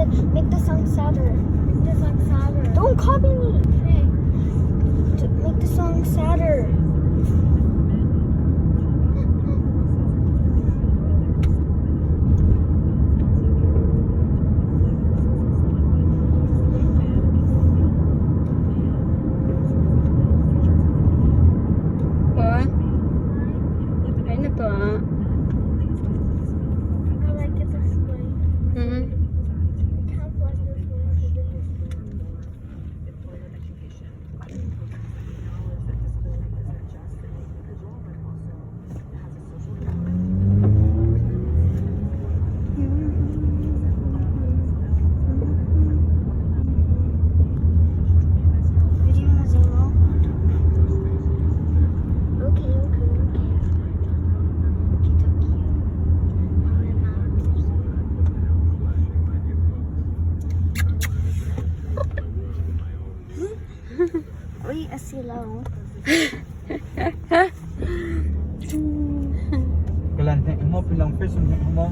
said make the song sadder. Make the song sadder. Don't copy me. Okay. To make the song sadder. Oh. Ay na to ah. I like it this way. I can't like this way. Video zero. Okay, okay, okay. Okie dokie. Uy, asilaw. Kalan hek mo pilang fish hek mo.